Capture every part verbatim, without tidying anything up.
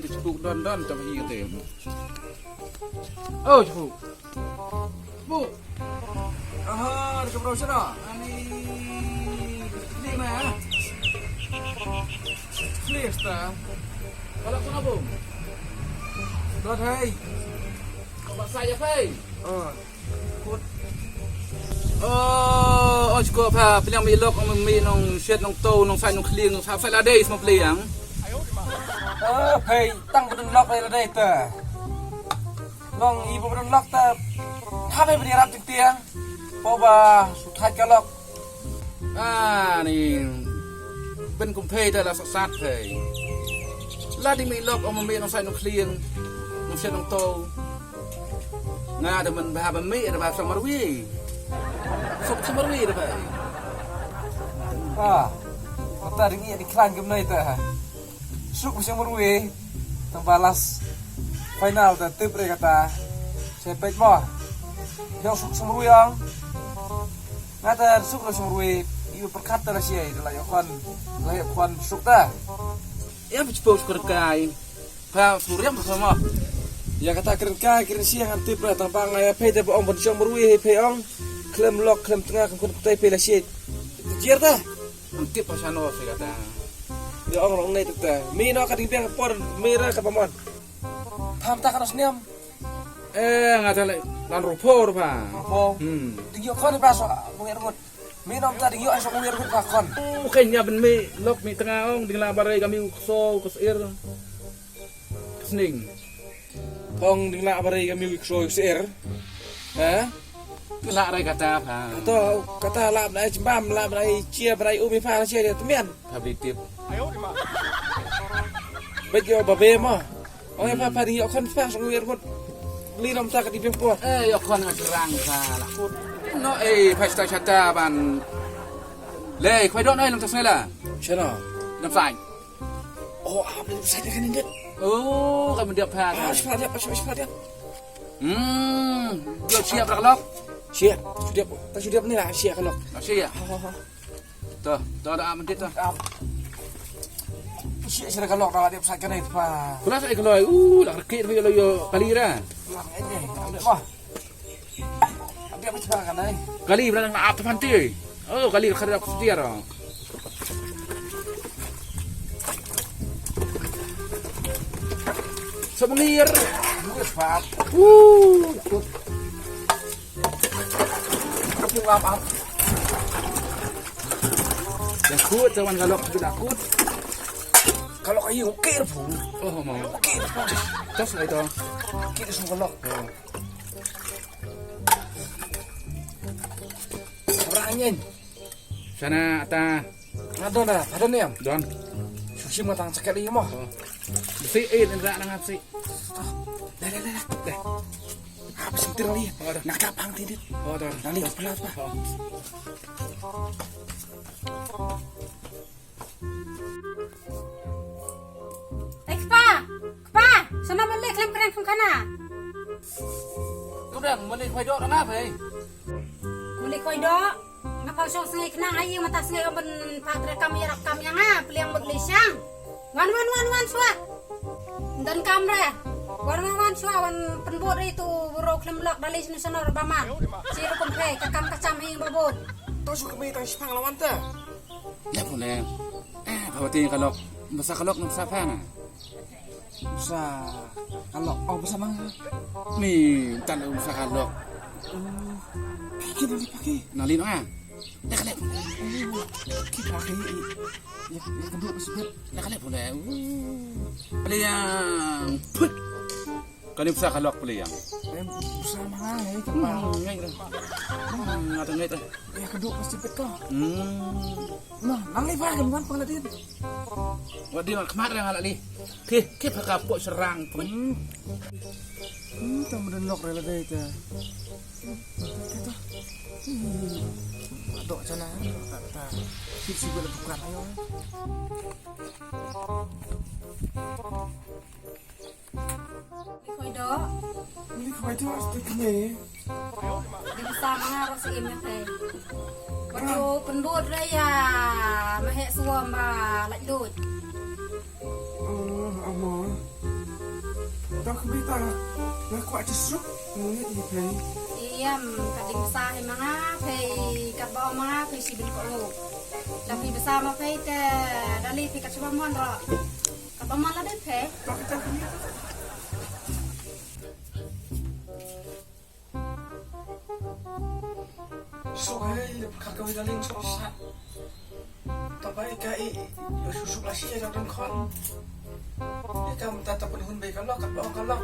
Jepuk don don tang hi te. Oh, jepuk. Jepuk. Aha, ada keberapa sana? Ani. Ni mah. Clear sta. Kalau sana, Bung. Don hai. Kau paksa ya, Fai. Oh. Oh, oh, shuwa pha, pynlong mi lok, mi nong shet, nong to, nong sai, nong khlieng, nong sa, sa la dei, sma pynlong. Oh, phei, tang ba don lok la dei ta. Nong i ba don lok ta. Ha phei ba ni rap ting tiang. Po ba, sut hai ka lok. Ah, ni. Pyn kum phei ta la sat sat phei. La dei mi lok, ong mi nong sai, nong khlieng, nong shet, nong to. Nga da man bha ba mih da ba song marwei. Suk song marwei da ba. Ah. Kata ding ïa di klan gam nai ta. Suk song marwei. Tang ba last final ta tip re kata. Sepet mo. Yang suk song marwei yang. Nga ta suk song marwei. Yu perkat ta la siai la ïa khon. La ïa khon suk ta. Ïa pich pau suk kai. Pha suriam pha mo. Ïa kata kren kai kren siang ngan tip ra tang ba nga ïa phei te ba ong ban shong marwei hei phei ong. Khlem lok khlem tnga khlem khuan ptai phei la shit. Jier ta. Ngan tip pha shano se kata. Ïa ong rong nei ta. Mi no ka ding biang por mi ra ka pamon. Pham ta ka ros niam. Eh, nga ta le lan ro por pha. Ro por. Hmm. Ding ïoh khon pha so bung er ngut. Mi nom ta ding ïoh ai so bung er ngut pha khon. U khen ïa ben mi lok mi tnga ong ding la barei ka mi u kso u kser. Sning. Phong ding la barei ka mi u kso u kser. Ha? La rei kata pha. To kata la bnai chimbam la bnai chia bnai u mi pha chia dia tmian. Pha beli tip. Bet ïoh ba be mo. Oi pha pha ding ïoh khon pha song wir mut. Li nom ta ka di pem por. Eh ïoh khon nga serang pha la kut. No eh pha chata chata ban. Le khoi don ai nom ta snela. Chano. Nom sai. Oh, ah, beli sai dia kan indet. Oh, ka mendiap pha. Ah, sifat dia, sifat dia. Hmm, dia siap dah kelok. Siap. Sudah, tak sudah ni lah siap kelok. Siap. Ha ha ha. Toh, toh dah amat toh. Siap sira kelok dah dia pesat kena itu pa. Pula saya kelok. Uh, dah rekit tapi kalau yo kali dah. Pulang aja. Ambil wah. Ambil apa cepat kan ai. Kali berang nak apa panti. Oh, kali kada aku setia dah. Semengir. Wah, pap. Uh, kut. Kapung ap ap. Dah kut, kawan kalok sudah kut. Kalok ayu, oke, pung. Oh, mau. Oke, pung. Terus lah itu. Oke, semua kalok. Oh. Orang angin. Sana ata. Nga don da, ata niam. Don. Sushi ma tang cakap lagi mo. Besi eh ni rak nang besi. Dah dah dah dah. Dah. Apa sentir ni? Oh dah. Nak kap hang tidit. Oh dah. Nang ni pelat pa. Oh. Eh, kpa! Kpa! Sana balik lem kren khana. Tu dah, balik koi dok na apa eh? Balik koi dok. Nga pau shong sngi khnang ai mynta sngi ong ban pha tre kam ïarap kam ïa nga pliang bad lishang. Wan wan wan wan shuwa. Don kam re. Wan wan wan shuwa wan pynbud ri tu buro khlem lok da lei snu sanu ba mar. Chi rukum phe ka kam ka cham hi ba bud. To shu kmie tang shipang la wan te. Lep ne. Eh, ba wati ka lok. Basa ka lok nang sa pha na. Basa ka lok. Oh, basa mang. Ni, tan basa ka lok. Oh. Paki dali paki. Nali no ah. Dah ka lep. Oh. Ki paki. Ya, ya kedua basa bet. Dah ka lep ne. Beli yang put. Kani basa ka lok beli yang. Em, basa mang ai ka. Hmm, ngai dah. Hmm, ada ngai dah. Ya kedua pasti bet ka. Hmm. Nah, nang li ba kan wan pang la dit. Wa ding khmat rang ala li. Ki, ki pha ka pok serang pun. Hmm. Hmm, ta madan lok rela dei ta. Ta ta. Hmm. Dok chana ta ta. Ki si bela bukan ayo. Khoi dok. Ni khoi dok stik ni. Di basa manga ro si im te. Pynbud re ya. Mahek suam ba lak dut. Oh, amo. To kmie, ta nga kwah ju suk ngi ïa phi. Ïam, ka ding bsa hi ma nga, phi katba ong ma nga phi shibun kohnguh. Lada phi bsa ma phi te da lei phi kat shaba mon ro. Katba mon la dei phi. To kita kmie. Suk hei, ïa pyrkhat kawei ka lieng suk sat. Tang ba ïa ka i, ïa suk suk lashai ïa ka don khon. Ïa ka mynta ta pynhun bei ka lok, ka lok, ka lok.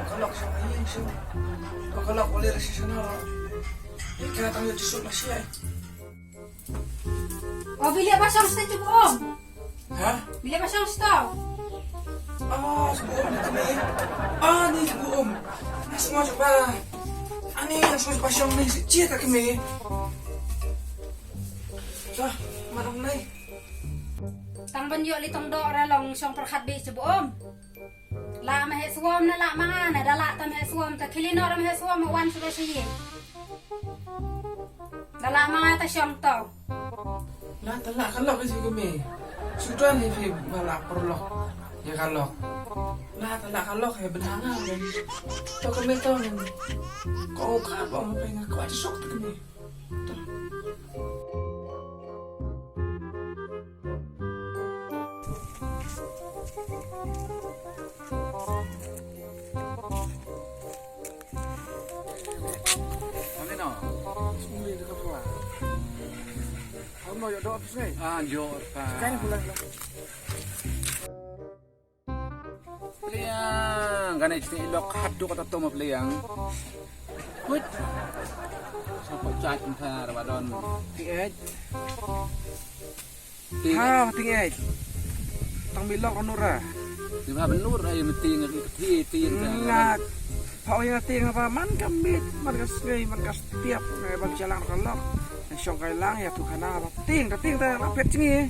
Ka lok suk hei suk. Ka lok boleh rasi sana. Ïa ka tang ïa suk lashai. O, phi leh ba shong stet jubor. Ha? Phi leh ba shong stet. Ah, jubor ni kmie. Ah, ni jubor. Nga sngew jubor. Ani nga sngew jubor shong ni shet ka kmie. Sa, marang nai. Tang ban ïoh li tong doh ra long shong pyrkhat beit jubor. Lah ma heh swom na lah ma nga na, da lah tam heh swom ta khili noh ram heh swom wan shuh shuh. Da lah ma nga ta shong to. Lah ta lah ka lok ïa ka mei. Sudan hi phi ba lah paralok ïa ka lok. Lah ta lah ka lok hi bynta nga kan. To ka mei to kan. Ko ka ba ma pei nga ko ai suk ta ka mei. Pliang, kane jingïalok haduh katta to ma pliang. Kut. Sapa jait mynta ba don. Tiet. Tiet. Ha, tiet. Tang bilok nura. Tiba benur ai meti ngi ti ti. Ngat. Pha oi ngat ti nga ba man ka mit, man ka sngi, man ka stiap, ngai ban jalang ka lok. Shong kai lang ïa tu khana ba. Ting, ta ting ta la pet jngi.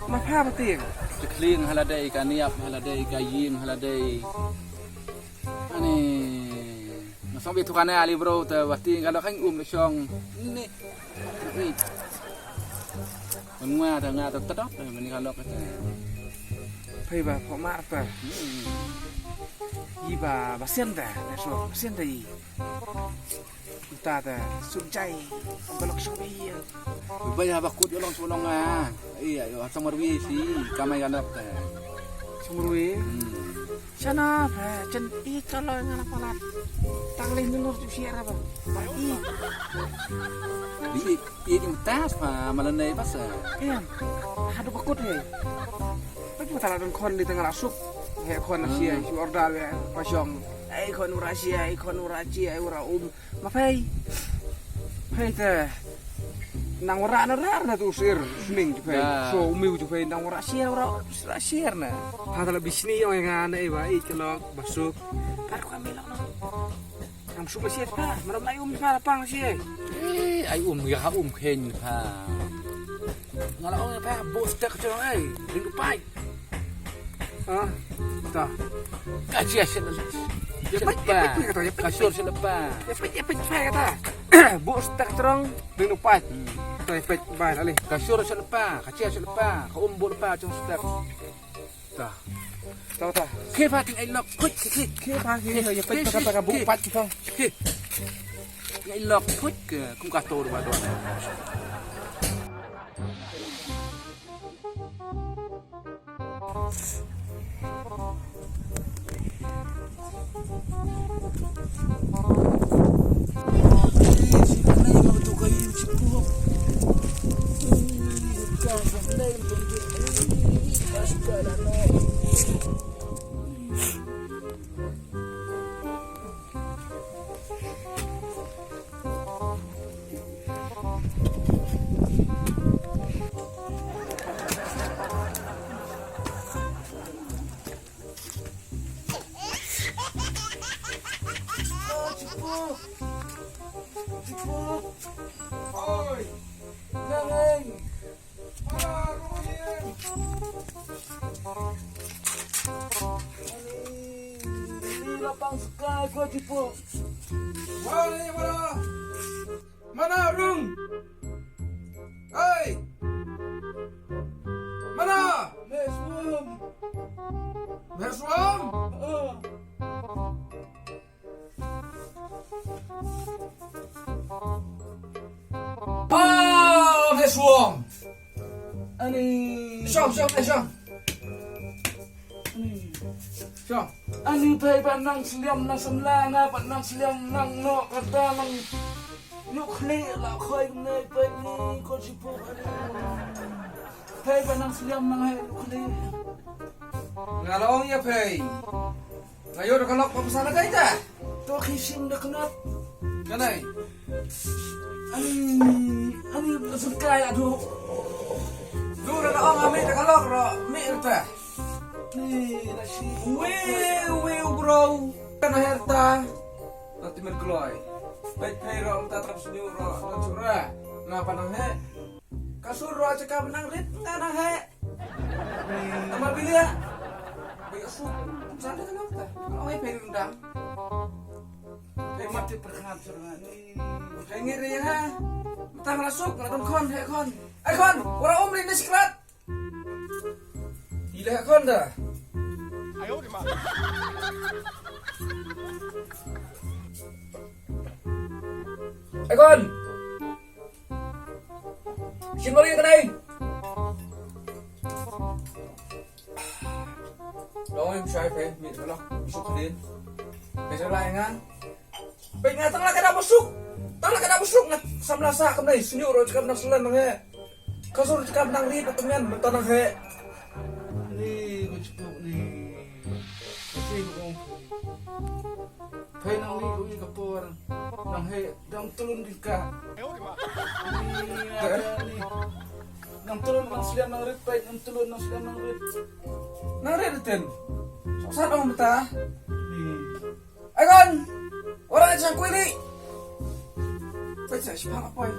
Ma pha ba ting. Ka khlieng ha la dei, ka niap ha la dei, ka ïing ha la dei. Ani. Ma song bi tu khana ali bro ta ba ting ka lok hang um le shong. Ni. Ni. Man ngwa ta nga ta tadok, man ka lok ta. Phai ba pho mar ta. Hmm. Yi ba ba sen ta, so ba sen ta yi. Uta ta suk jai, balok shong ïa. Ba ïa ba kut ïa long shu long ah. Ïa ïa song marwi si kamai ganap ta. Song marwi. Hmm. Shana ba chen i chalo ngana palat. Tang leh nulur tu siar ba. Ba i. Bi i i di mutas ba malanai ba sa. Ïa. Hadu ba kut he. Ba tu ta la don khon di tang la suk. He khon na sia shu order ba shong. Ai khon ura sia, ai khon ura sia, ai ura um. Ma phai. Phai te. Nang wara na rar na tu sir sning ju phai. So umiu ju phai nang wara sir wara sir na. Ha ta la bisni ong nga na iba i kelok basuk. Par kwa mi lok no. Nang suk sir pa. Maram ai um pa pang sir. Eh, ai um ya ha um khen pa. Nga la ong pa bos tak chong ai. Ring pai. Ah, ta. Ka chia sha lepa. Ka shur sha lepa. Ya pek ya pek pa kata. Bu stek terong ring nu pat. Ta ya pek bai ali. Ka shur sha lepa, ka chia sha lepa, ka um bu lepa chung stek. Ta. Ta ta. Ke pa ting ai lok kut ke ke. Ke pa ke ya pek kata ka bu pat ka. Ke. Ai lok kut ke kum ka tor ba don. Oi! Nang! Lapang sekai gua tipu. Wari wara. Mana rung? Hei. Mana? Meswam. Meswam? Oh. Shong, eh, shong. Shong. Ani pei ba nang sliam nang samla nga ba nang sliam nang no kata nang nyuk khlieh la khoi ne pei ni ko chipu ani. Pei ba nang sliam nang he nyuk khlieh. Nga la ong ïa pei. Nga ïoh da ka lok ba pisa na kai ta. To ki sim da khnat. Ka nai. Ani, ani sngkai adu. Du da ka ong ami da ka lok ro mi ta. Ni na shi. Wiu, wiu bro. Ka na her ta. Na timen kloi. Peit pei ro ta trap sniu ro na chura. Na panang he. Ka sur ro cha ka nang rit nga nang he. Tama bilia. Bai asu. Sa da ka nang ta. Ong ai pei rundang. Pei mat ti perkham sur nga ni. Pei ngir ya ha. Tang la suk la dong khon he khon. Ai khon, ora um ni ni sikrat. Ila khon da. Ai khon. Shin mari ka nai. Long im shai pei mi ka lok suk din. Pei sa lai nga. Pei nga tang la ka da busuk. Tang la ka da busuk nga samla sa ka nai sniu ro chakam nang slan nang he. Ka sur chakam nang ri pa temian mynta nang he. Ni ko chipuk ni. Ko chipuk. Pei nang ni ko i ka por. Nang he dang tulun di ka. Ni ada ni. Nang tulun nang sliam nang rit pei nang tulun nang sliam nang rit. Nang rit rit ten. Sa dong beta. Ni. Agon. Ora sa kui ni. Pei sa siapa apa?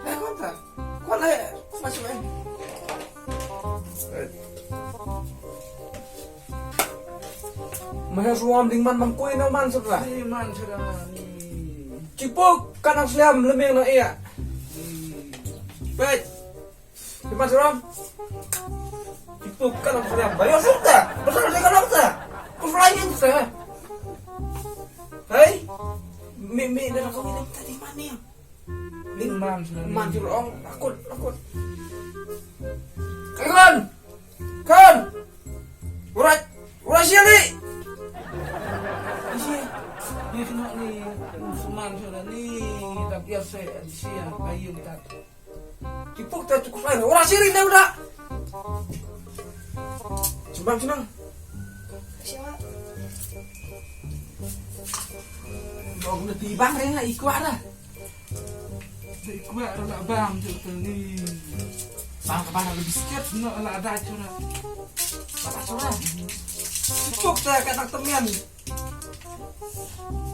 Agon ta. Kuan le. Masuk eh. Mahe suam ding man bang kui na man sura. Ni man sura ni. Chipuk ka nang sliam lemeng na iya. Peit. Di man suram. Chipuk ka nang sliam. Bayo sukta. Pasal dia ka nang ta. Ku flying sa. Hai. Mi mi na ka mi tadi man ni. Ning man sila. Man jur ong, akut, akut. Kagon! Kan! Urat! Urat sili! Isi. Ni kena ni, seman sila ni, tak biasa isi ya, kayu tak. Tipuk tak cukup lain. Urat sili ni udah. Sembang, sembang. Siapa? Bang, udah tibang, dah ikut dah. Dei kwah la bam tu tu ni. Bang ka bang la biscuit no la da chura. La da chura. Cukup dah kat nak temian.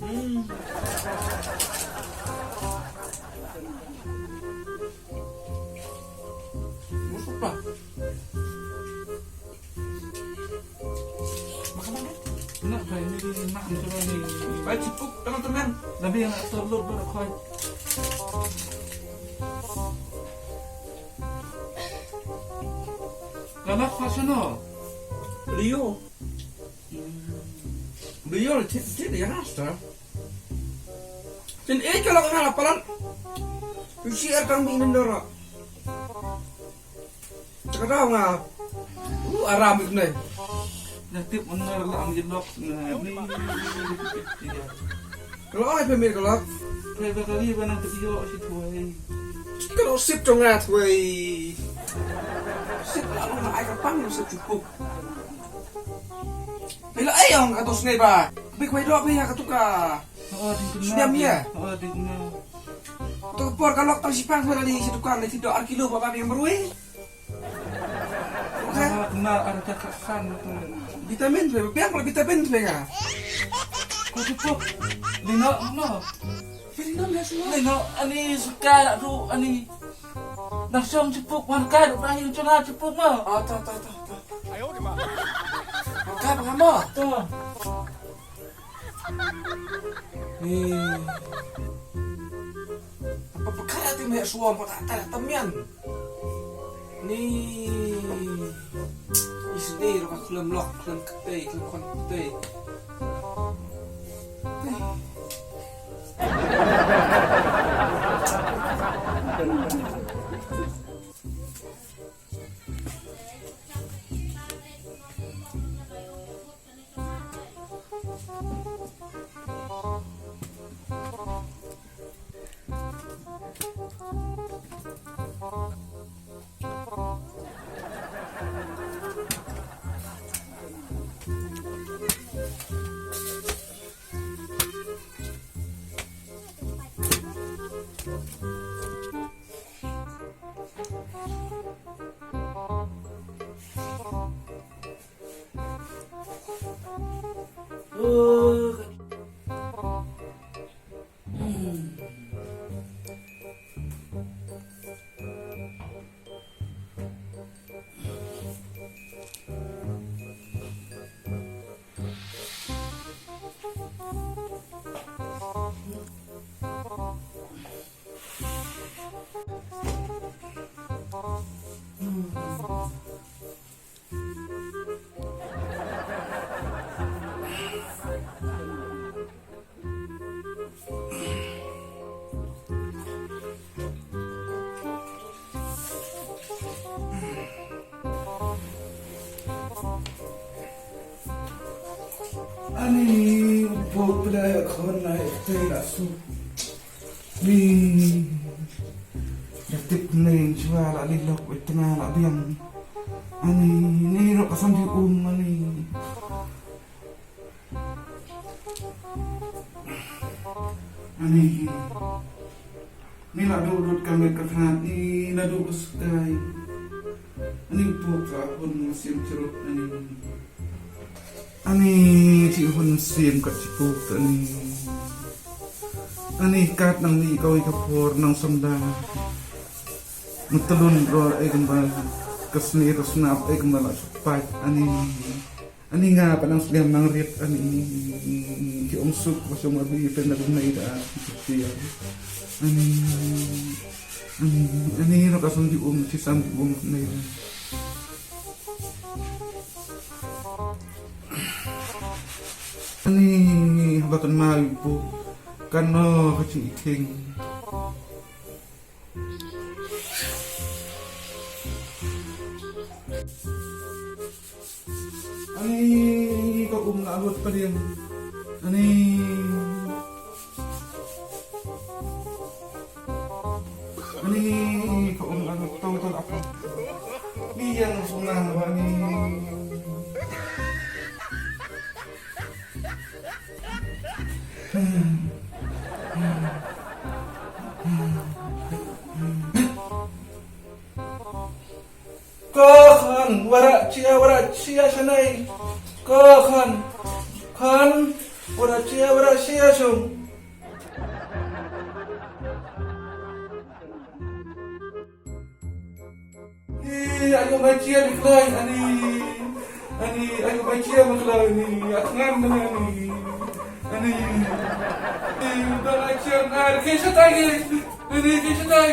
Hmm. Musuh lah. Nak bai ni ni nak ni tu ni. Bai chipuk teman-teman. Nabi nak telur berkhoi. Galak fashion no. Beliau. Beliau cit cit ya nasta. Cin eh kalau kena laparan. Usi erkang bi nendara. Cakap dah nga. Uh, aram ikne. Dah tip benar lah am jedok. Nah, ni. Kalau ai pemir kalau. Pemir kali bana tu yo si tuai. Kalau sip tongat wei. Sip lah lu nak ai kapang lu sip cukup. Bila ai ong katu sne ba. Bi kwai dok bi ya katu ka. Oh, di kena. Sniam ya. Oh, di kena. Tu por kalau tang sipang tu dari si tukang dari situ ar kilo bapa yang berui. Okey. Ah, kena ada cakasan tu. Vitamin tu, biar kalau vitamin tu ya. Kau cukup. Lino, no. Lino dah semua. Lino, ani suka tu, ani. Langsung cukup, warga tu, ani cuma cukup mah. Oh, tu, tu, tu, tu. Ayo, di mana? Warga apa kamu? Tu. Ni. Apa perkara ti meh suam ko tak tak temian. Ni. Isni ro ka khlem lok, khlem ketei, khlem kon ketei. Ani, u pok pdai khon nai te la su. Ni. Ya tip ni chwa la li lok wei tnga la biang. Ani, ni rok asam di um ani. Ani. Ni la du lut ka met ka khnat ni la du ka skai. Ani pok ka hun sim cheruk ani. Ani chi hun sim ka chi pok ani. Ani kat nang ni kawei ka por nang samda. Nang telun ro ai kembal ka sni ro snap ai kembal la chupai ani. Ani nga pat nang sliam nang rit ani. Ki ong suk ba song abi pen na bumai da. Ani. Ani, ani ro ka song di um, si sam di um nei. Ani, ba kan mai bu. Kan no ka chi king. Ani ka um la lut padiang. Ani. Ani ka um la lut tong tong apa. Biang sunang ba ni. Ko khon, wara chia, wara chia shanai. Ko khon, khon, wara chia, wara chia shung. Ni, ayo mai chia ni klai, ani. Ani, ayo mai chia ni klai, ani. Atngan ni, ani. Ani. Ni, udah mai chia, ah, kisha tai, ani, kisha tai.